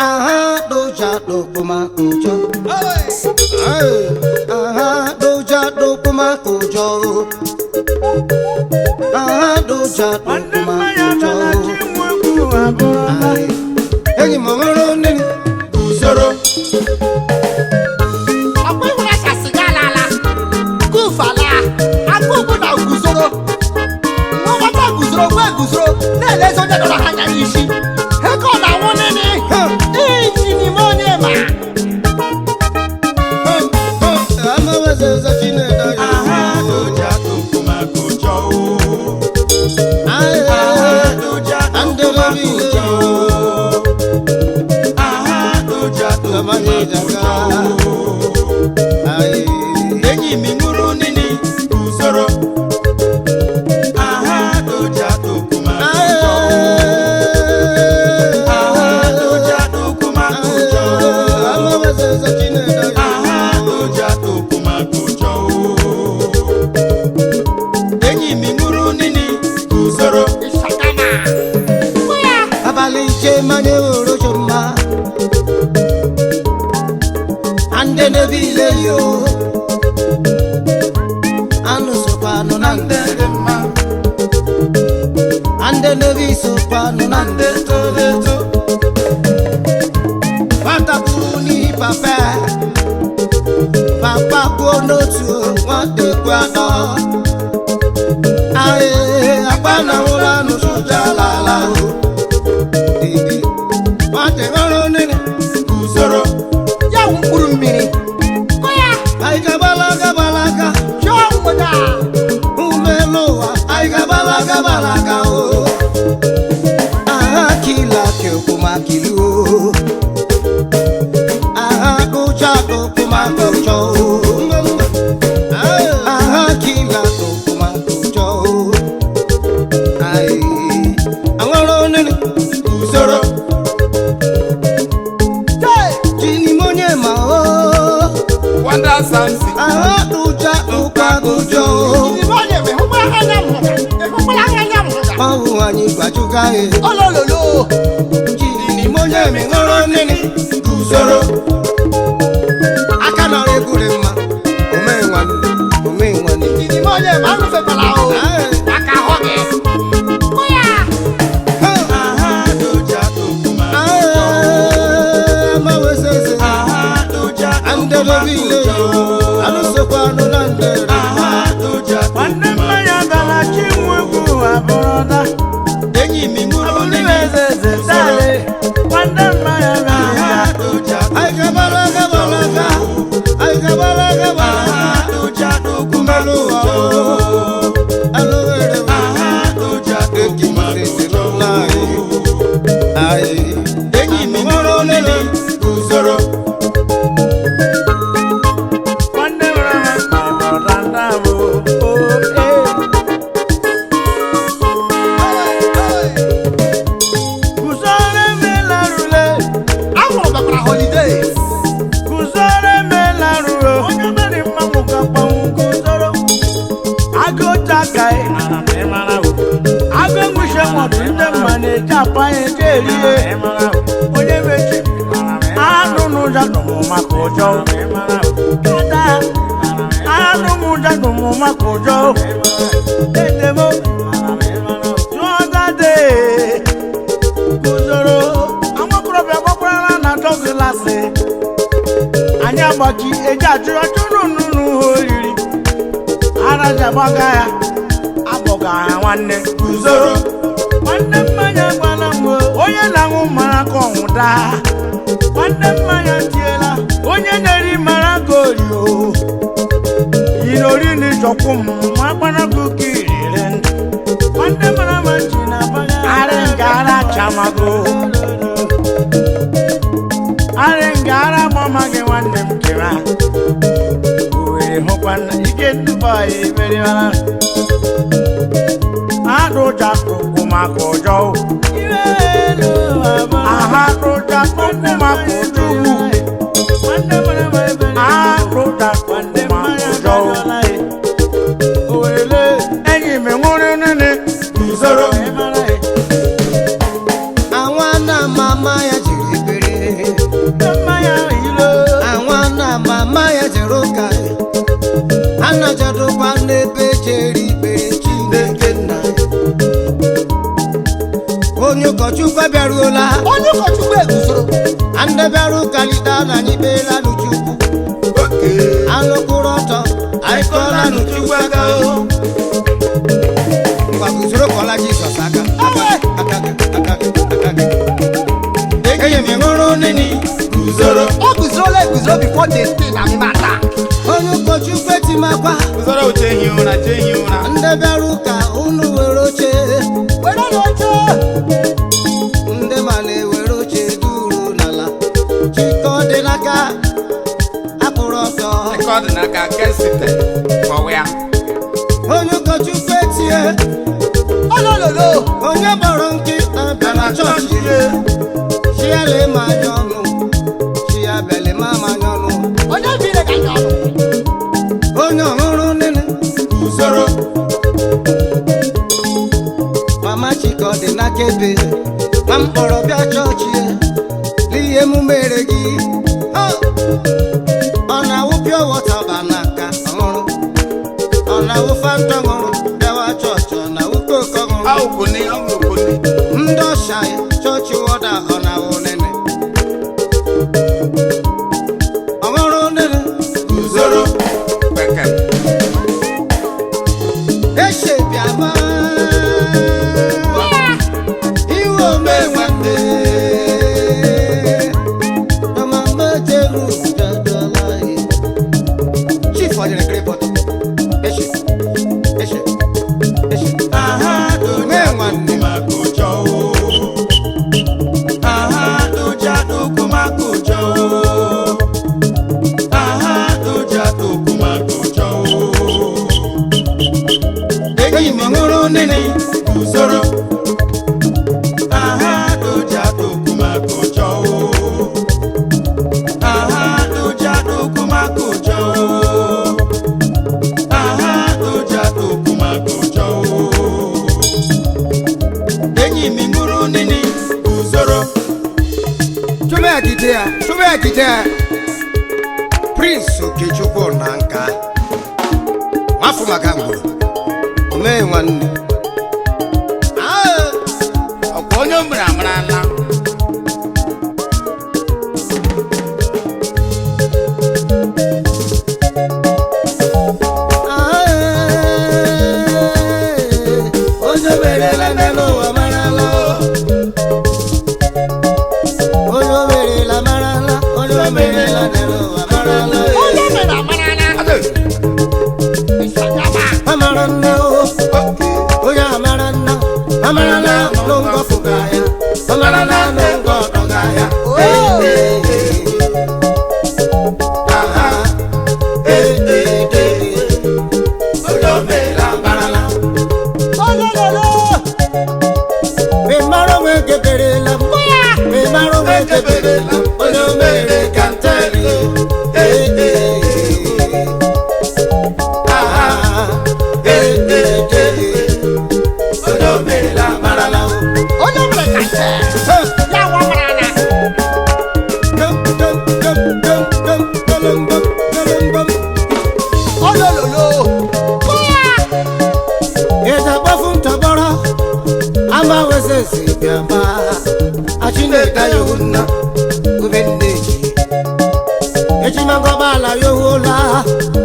Aha doja dokuma kujo. Aha doja dokuma kujo. Aha doja Nwanne dokuma mmanya kujo. bịara chi nwe egwu abụrụla. Enyi m ọhụrụ nne Usoro. Ọkwa ịhụrụ ka siga alaala kufala agụgụ na guzoro nwata guzoro gwe guzoro na-elezi onye dọrọ ha anya n'isi ego ọ na-anwụ nịnị iji n'ime onye ma. Amawezeze Chineke. Aha doja dokuma kujo. Aha doja dokuma kujo. Aha doja dokuma kujo. Enyi m ṅụrụ nini usoro. Aha doja dokuma kujo. Aha doja dokuma kujo. Amawezeze Chineke. Aha doja dokuma kujo. Enyi m ṅụrụ nini usoro. Ịsakama ya. Abalị nche manye orojo mma. Ande n'ebile yo. Anụ sokwanụ na nde Ndị mma. Ande n'ebi sokwanụ na nde toro eto. Nwata kwuru n'ihi papa. Papa kwuo n'otu, nwata ekwu atọ. Aye, akpa na nwụrụ anụ soja lala o. Dede, nwata ghọrọ nene. Usoro. Ya wụ mkpụrụ mmiri kụ ya. Anyị ga-agbalaga gbalaga. Chọọ mgbede a. Ụgbọelu ụwa, anyị ga-agbalaga gbalaga o. Aha kila keokumakilu o. Aha kụcha kokumakuchọ o. Aha kila kokumakuchọ o. Ayi, aṅụrụ nini. Usoro. Chini monye ma o. Wanda Samson. Aha kụcha kokumakuchọ o. N'ime onye ma ịhụkwara ha anya m hụga, ịhụkwara ha anya m hụga. Ọwụ anyị gbajuga e. Olololo. Chini monye mi ṅụrụ nini. Usoro. Aka nara egwure mma omee nwanne, omee nwanne. N'ime onye ma arụfekwala o aka ahụ gị kụ ya. Aha doja dokuma. Amawesese. Aha doja dokuma Andebebile. kujo. Alụsokwanụ na ndere. Aha doja Nwanne dokuma mmanya bịara chi nwe egwu abụrụla. Enyi m ṅụrụ nini. Eze dale. Nwanne mmanya bịara. Aha doja Anyị ga-agbalaga gbalaga, anyị ga-agbalaga gbalaga. Aha doja dokuma Mmanụ ụwa kujo. alụwere. Aha doja dokuma kujo. Anyị Enyi m ṅụrụ nini. Usoro. Nwanne m rara na o o e. Guzoro emela rule. Ahụrụ mekwara holidays. Guzoro emela rule. Onye mere mmanwụ ka mmanwụ guzoro. Agụ otu aka ị. Agụ enwuche mọdụ ndị mma na-eji apa ya eji erie. Onye mechi anụ n'ụja nụmụ maka ụjọ. Ada anụ n'ụja nụmụ maka ụjọ. Edemo tụọdade guzoro. Amakorobịa gbakwarala na dọgịlasị. Anyị agbaji eji ajụ ajụ nụnụ ha oriri. Araja gbaga ya abọga ya nwanne. Usoro. Nwanne mmanya gbala m o, onye na-aṅụ mara ka ọnwụ daa. Nwanne mmanya tiela onye na-eri mara ka orio. Irori na ịchọkwu m ma akpanago ka irire ndụ. Nwanne mara ma nchi na abanya. Arị nga ara chamago. Arị nga ara mama gị nwanne m kere. Owere hụkwa na ike nnukwu ya emeriwala. Adụja kụkụ maka ụjọ. Aha dụja kụkụ maka ụjọ ugwu. Adụja kụkụ maka ụjọ. Enyi m nwụrụ nne. Usoro. Anwa na mama ya jiri bere. ụkọchukwu abịaruola. Onye ụkọchukwu eguzoro. Ndị bịara ụka lita na anyị kpeela n'Chukwu. Anụ kwụrụ ọtọ, anyị kọọla n'Chukwu aka o. Ngwa guzoro kọọla Jizọs aka. Aka gị, aka gị, aka gị. Enyi m ṅụrụ nini Guzoro. O guzorola eguzoro before the stain and mata. Onye ụkọchukwu etimakwa. Guzoro uche ehi ụra, che ehi ụra. Ndị bịara ụka unu were oche. Were n'oche. Ndị ma na-ewere oche duru n'ala. Chike dị n'aka, akwụrụ ọtọ. Nke ọ dị n'aka kesite kpọwa ya. Onye ụkọchukwu etie. Olololo. Onye gbọrọ nkịta bịa na chọọchị. Chiale ma anya ọnụ, chiabele ma ma anya ọnụ. Onye bi ile ka anya ọnụ. Onye ọhụrụ nene. Guzoro. Mama Chike ọ dị n'aka ebe. Ma m kpọrọ bịa chọọchị ya. N'ihe m mere gị. Ọ Ọ na-awụ pure water ba n'aka ọhụrụ. Ọ na-awụ Fanta ọhụrụ. Bịawa chọọchị ọ na-awụ Coke ọhụrụ. Awụkwuni, awụkwuni. Ndị ọsha ya, chọọchị wọda ọ na-awụ nene. Ọhụrụ nene. Guzoro. Kpekem. Eshe bịama. Iwe ome nwanne. Mama jeru jajala ye. Chief ọdịrị kiri pọtụ. Eshe, eshe, eshe. Aha Ome nwanne. maka ụjọ o. Aha doja dokwu maka ụjọ o. Aha doja dokwu maka ụjọ o. Enyi m ṅụrụ nini guzoro. Aha doja dokwu maka ụjọ o. Aha doja dokwu maka ụjọ o. Aha doja dokwu maka ụjọ o. Enyi m ṅụrụ nini guzoro. Chụba ya jide ya, chụba ya jide ya. Prince Okechukwu na nka. Nwafọ maka ngwuru. Ome nwanne. Ah! Ọkwa onye o mere amarala. Onye merela n'elu ụwa marala o. Onye o merela marala, onye o merela n'elu ụwa marala o. Onye mere amarala. Ịsanyama. Amara nna o, onye amara nna, amarala n'ngọ fụga ya, amarala n'ngọ ọdọga ya. Oh. Ee, ee, ee. Aha. Ee, ee, ee. Onye o merela marala. Olololo. Ị mara onwe geberela m. Ị mara onwe geberela m. Onye o mere ka m tell you. Ee, ee, ee. Aha. Ee, ee, ee. Onye o merela amarala o. Onye mere ka nte. Ya wa marala. Gum, gum, gum, gum, gum, gum, gum, gum, gum. Olololo. Ịja gbafu ntọgbọrọ, ama wezezi bịama. Achineke ya ohu nna, ube nne ji. Ejimagọba ala ya ohuola,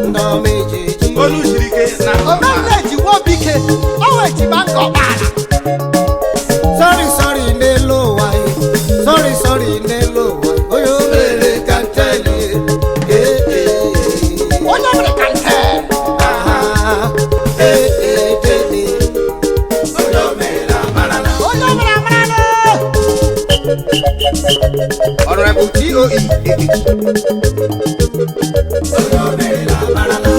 ndị ọma eji eji. Olu siri ike na Omenna ejiwo bike. O wejima nke ọkpala. Sorry, sorry, n'elu ụwa ye. Sorry, sorry, n'elu ụwa. Onye o mere ka nteli ye. Ee, ee, ee. Onye mere ka nte. Ah, ee, ee, ee, ee. Onye o mere amarala. Onye mere amarala. Honorable T.O.E. Ekechi. Onye o mere amarala.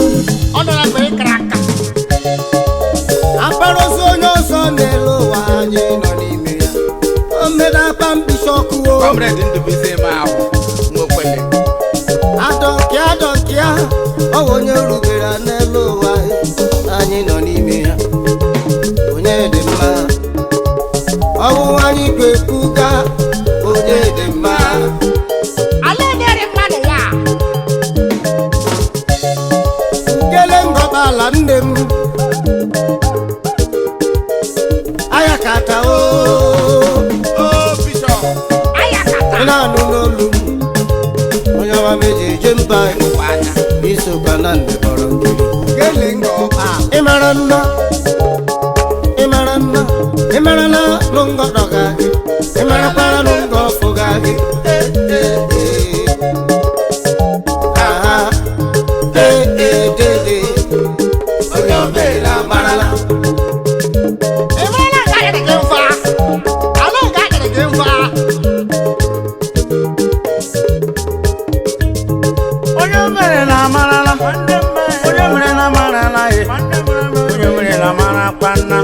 Ọ nọrọ mgbe ị kara aka. Akparozu onye ọzọ n'elu ụwa anyị nọ n'ime ya. O medapa mkpịsị ọkụ o. Comrade Ndubuisi Emahụ Nwokwele. Adọnkịa adọnkịa, ọ bụ onye rubere n'elu ụwa anyị nọ n'ime ya. Onye dị mma, ọ bụ anyị ga-ekwuga onye dị mma. Ala edere mmadụ nwa. Nkele ngọbala nne m, aya kata o. O Na-anụ n'olu m, onye ọma meji eje mba, isokwa na ndị kpọrọ nkiri. Gele nga ọkpa. Ịmara nna, ịmara nna, ịmarala nụ ngọ dọga gị, ịmarakwara nụ ngọ fụga gị. Ee, ee, ee. Aha. Ee, ee, de, de. Onye ọbụla amarala. Ị marala nke akịrị gị mfa? Ala nke akịrị gị mfa. Onye mere na amarala, onye mere na amarala ye, onye mere na amara kpanna.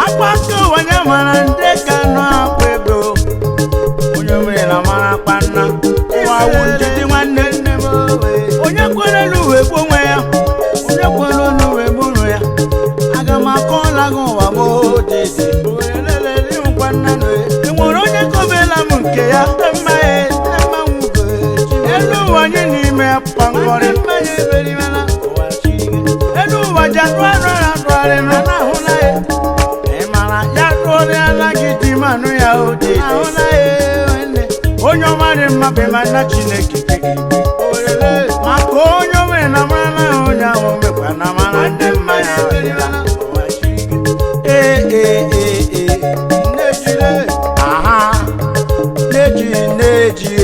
Akpaka onye mara ndị ka nọ akpa ego, onye mere na amara kpanna. Ụwa wụ ndidi nwanne nne m. Onye kwere n'uwe gbuo onwe ya, onye kwere n'uwe gburu ya. Aga m akọọla gị ụwa m odidi. E nwere onye kọbela m nke ya mma ya, mma nwugo. Elu ụwa anyị n'ime kpankọrị. Elu ụwa ji atụ arụ atụgharị na ahụla ya. Ị mara ya tụọrịala gị dị manụ ya odidi. Onye ọma dị mma bụ ịma na Chineke kere gị. Maka onye o mere na mara na onye ahụ mekwa na mara ndị mmanya ọdịla. Ee, ee, ee, ee, nnejire, aha, nneji, nneji.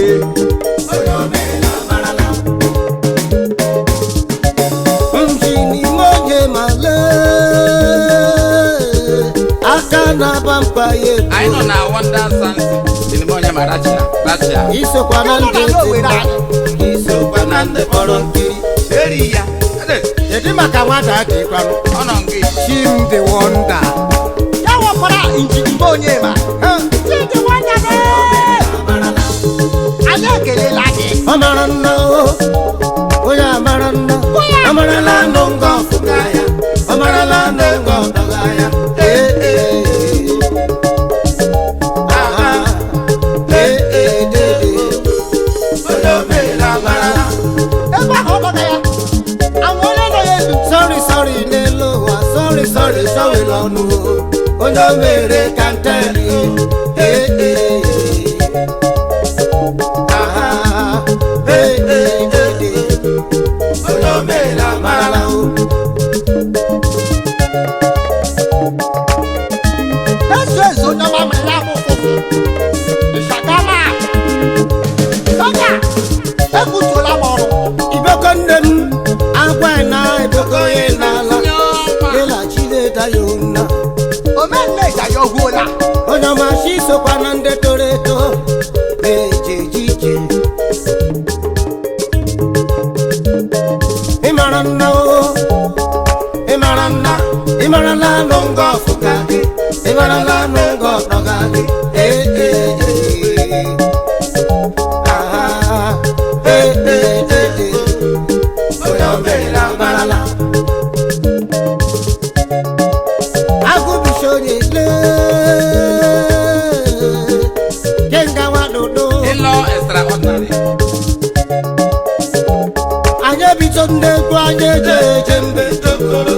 Nji n'ime oge ma lee aka na-aba mkpa ya ebu. Anyị nọ na Wonder Sansi sinima onye ma Rachia Rachia. Isokwa na Ndị nọ ndị na eti Owerri mma, anyị. isokwa na ndị kpọrọ nkiri. Eri ya. Ede, Kedu maka nwata a dịkwanụ? ọ nọ nga. Chimdi Wonder. Ya wepụrụ injinia onye ma. Chidi nwanne m. Anyị ekelela gị. Ọ mara nna o, onye amara nna, ọ marala nụ ngọ fụga ya, ọ marala nụ ngọ dọga ya. Ee, ee, ee. Aha. Ee, ee, de, de. Onye omere amarala. Ebe ahụ ọ dọga ya. Àwọn onye nọ ya elu. Sorry, sorry n'elu ụwa, sorry, sorry, sorry lọ́nu o. Onye o mere ka n tell you. Ee, ee, ee. Aha. Ee, ee, ee, ee. Onye o mere amarala o. Ezu ezu onye ọma mere ya bụ ụfụfụ. Ịshagama. Sọga. Ekwutuola m ọrụ. Iboko nne m, agwa na eboko ya n'ala. Ịla Chineke ya nna. Omenne ịja ya ohuola. Onye ọma chi sokwa na ndị toro eto na-eje eje ije. Ịmara nna o, ịmara nna, ịmarala nụ ngọ ọfụga gị, ịmarala nụ ngọ ọdọga gị. Ee, ee, ee. Aha, ee, ee, ee, ee. Onye ọbụla amarala. Agụbisonye lee, kenga wadodo. Ịlọ extraordinary. Anyị ebido ndị egwu anyị eje eje mbe tokoro.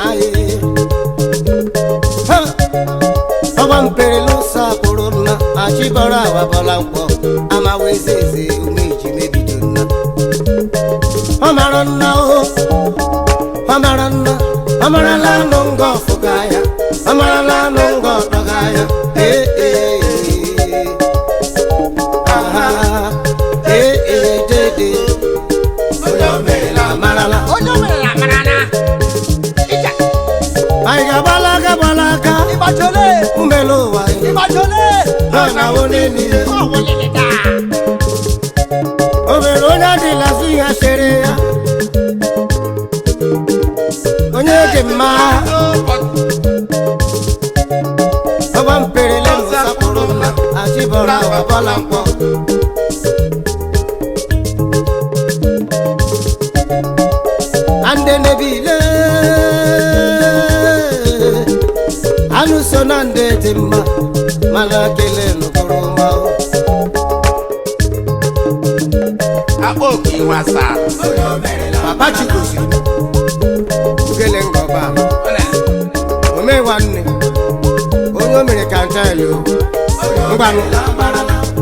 Anyị. Ha! Ọgba mpere lụsa kwuru nna, achịbọrọ awabọla nkwọ, amawa eze eze ume iji mebido nna. Ọ mara nna o, ọ mara nna, ọ marala nụ ngọ ọfụga ya, ọ marala nụ ngọ ọdọga ya. Ee, ee, ee. Aha. Ee, ee, de, de. Onye o mere amarala. Onye o mere amarala. Ija. Anyị ga-agbalaga gbalaga Ịgbajole. umele ụwa anyị. Ịgbajole. Ha na-awụ n'elu. Ọ wụlịlị taa. O mere onye adịla sị ya chere ya. Onye dị mma, ọgba mperele n'ụsakpụrụ mma, achịbọrọ awabọla nkwọ. Ande nebile, anụ so na ndị dị mma, mana kele nụkụrụ mma o. Akpa oku ihu asaa. Papa Chigozie, Ugele Ngọba, Ọ na- omee nwanne, onye o mere ka can tell you. Ngwanụ.